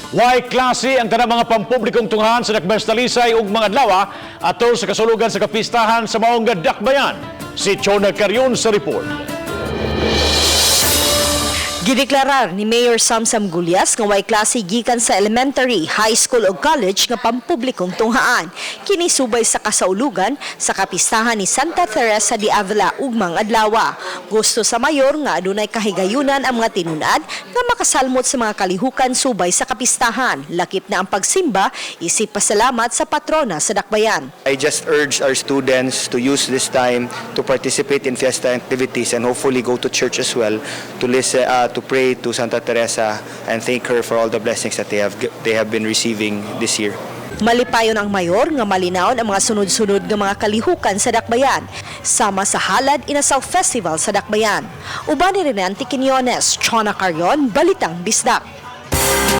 Way klase ang tanang mga pampublikong tunghahan sa Dakbayan sa Talisay ugmang adlaw atol sa kasulugan sa kapistahan sa maong Dakbayan. Si Chona Carion sa report. Gideklarar ni Mayor Samsam Gullas nga way klase gikan sa elementary, high school ug college nga pampublikong tunghaan. Kini subay sa kasaulugan sa kapistahan ni Santa Teresa de Avila ugmang adlaw. Gusto sa mayor nga adunay kahigayunan ang mga tinun-an nga makasalmot sa mga kalihukan subay sa kapistahan. Lakip na ang pagsimba isip pasalamat sa patrona sa Dakbayan. I just urge our students to use this time to participate in fiesta activities and hopefully go to church as well to listen, to pray to Santa Teresa and thank her for all the blessings that they have been receiving this year. Malipayon ang mayor nga malinawon ang mga sunod-sunod nga mga kalihukan sa Dakbayan, sama sa Halad Inasal Festival sa Dakbayan. Uban ni Renante Quiñones, Chona Carion, Balitang Bisdak.